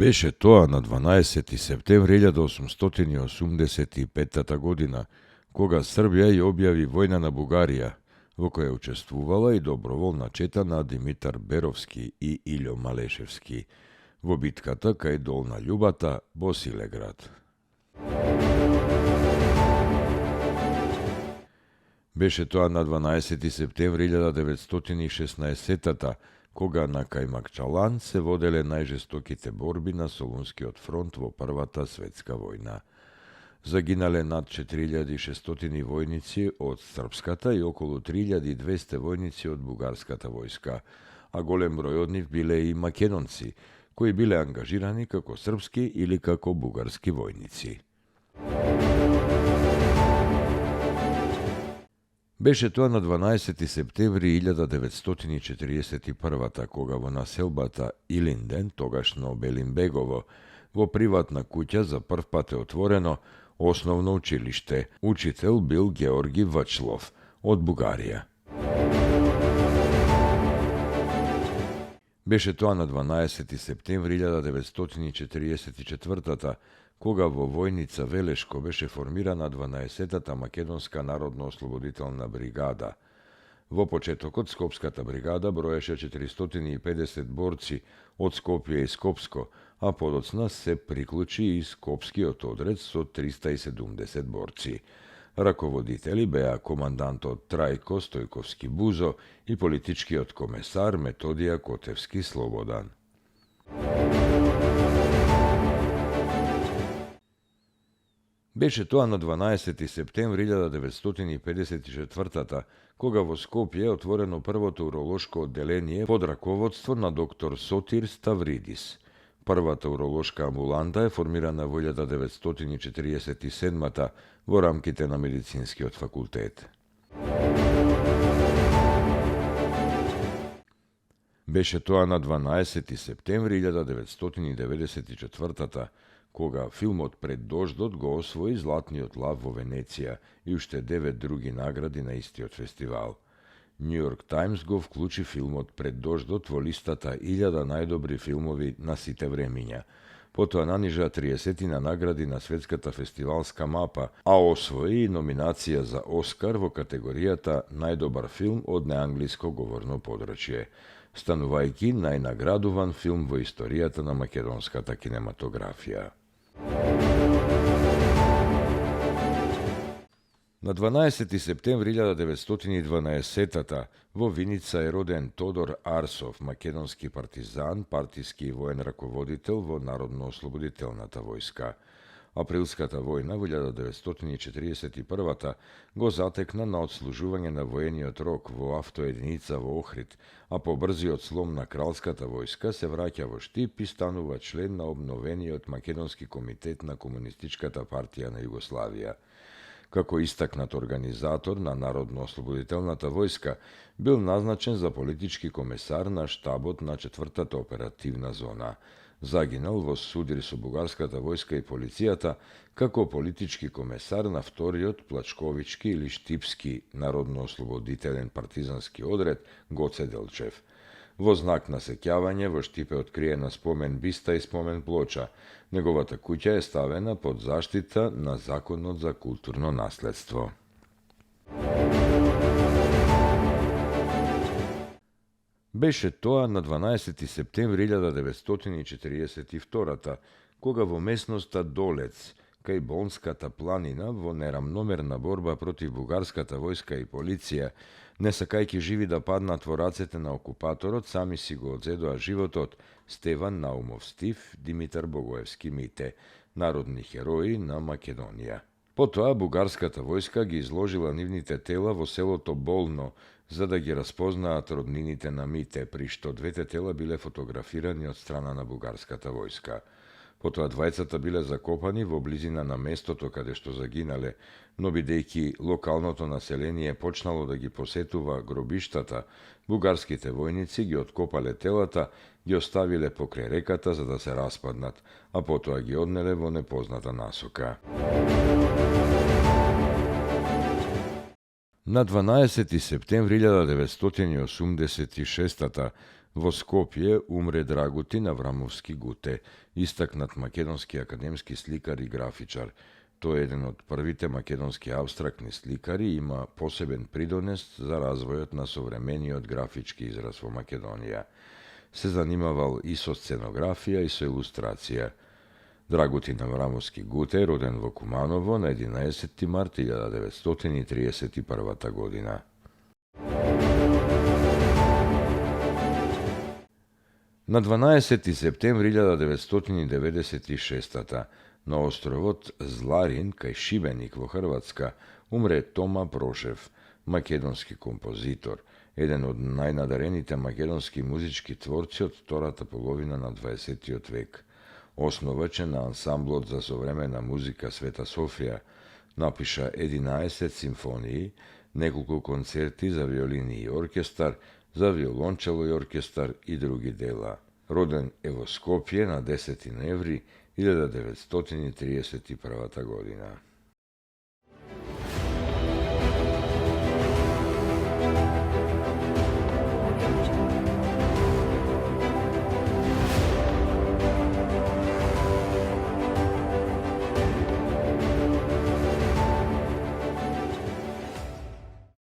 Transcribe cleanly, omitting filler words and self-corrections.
Беше тоа на 12 септември 1885 година, кога Србија ја објави војна на Бугарија, во која учествувала и доброволна чета на Димитар Беровски и Илјо Малешевски во битката кај Долна Љубата, Босилеград. Беше тоа на 12 септември 1916 кога на Кајмакчалан се воделе најжестоките борби на Солунскиот фронт во Првата светска војна. Загинале над 4600 војници од српската и околу 3200 војници од бугарската војска, а голем број од нив биле и македонци, кои биле ангажирани како српски или како бугарски војници. Беше тоа на 12 септември 1941 кога во населбата Илинден, тогашно Белинбегово, во приватна куќа за прв пат е отворено основно училиште. Учител бил Георги Вачлов од Бугарија. Беше тоа на 12 септември 1944 кога во војница Велешко беше формирана 12-та македонска народно-ослободителна бригада. Во почетокот Скопската бригада броеше 450 борци од Скопје и Скопско, а подоцна се приклучи и Скопскиот одред со 370 борци. Раководители беа командантот Трајко Стојковски Бузо и политичкиот комесар Методија Котевски Слободан. Беше тоа на 12 септември 1954 кога во Скопје е отворено првото уролошко одделение под раководство на доктор Сотир Ставридис. Првата уролошка амбуланта е формирана во 1947 во рамките на медицинскиот факултет. Беше тоа на 12 септември 1994 кога филмот Пред дождот го освои Златниот лав во Венеција и уште 9 други награди на истиот фестивал. Нью Йорк Таймс го вклучи филмот Пред дождот во листата 1000 најдобри филмови на сите времиња. Потоа нанижа 30 награди на светската фестивалска мапа, а освои номинација за Оскар во категоријата најдобар филм од неанглиско говорно подрачје, станувајќи најнаградуван филм во историјата на македонската кинематографија. На 12 септември 1912 во Виница е роден Тодор Арсов, македонски партизан, партиски и воен раководител во Народно-ослободителната војска. Априлската војна во 1941 го затекна на одслужување на воениот рок во автоединица во Охрид, а по брзиот слом на кралската војска се враќа во Штип и станува член на обновениот Македонски комитет на Комунистичката партија на Југославија. Како истакнат организатор на Народно-ослободителната војска, бил назначен за политички комесар на штабот на 4-та оперативна зона. Загинал во судир со бугарската војска и полицијата како политички комесар на вториот Плачковички или Штипски народно-ослободителен партизански одред Гоце Делчев. Во знак на сеќавање во Штип е откриена спомен биста и спомен плоча. Неговата куќа е ставена под заштита на Законот за културно наследство. Беше тоа на 12 септември 1942 кога во местноста Долец, кај Бонската планина, во нерамномерна борба против бугарската војска и полиција, не сакајќи живи да паднат во рацете на окупаторот, сами си го одзедоа животот Стеван Наумов Стив, Димитар Богоевски Мите, народни херои на Македонија. Потоа бугарската војска ги изложила нивните тела во селото Болно, за да ги распознаат роднините на Мите, при што двете тела биле фотографирани од страна на бугарската војска. Потоа двајцата биле закопани во близина на местото каде што загинале, но бидејќи локалното население почнало да ги посетува гробиштата, бугарските војници ги откопале телата, ги оставиле покрај реката за да се распаднат, а потоа ги однеле во непозната насока. На 12. септември 1986 во Скопје умре Драгутин Аврамовски Гуте, истакнат македонски академски сликар и графичар. Тој е еден од првите македонски абстрактни сликари и има посебен придонес за развојот на современиот графички израз во Македонија. Се занимавал и со сценографија и со илустрација. Драгутин Аврамовски Гуте е роден во Куманово на 11. март 1931 година. На 12. септември 1996 на островот Зларин кај Шибеник во Хрватска умре Тома Прошев, македонски композитор, еден од најнадарените македонски музички творци од втората половина на 20. век. Основач е на ансамблот за современа музика Света Софија, напиша 11 симфонии, неколку концерти за виолини и оркестар, за виолончело и оркестар и други дела. Роден е во Скопје на 10. ноември 1931 година.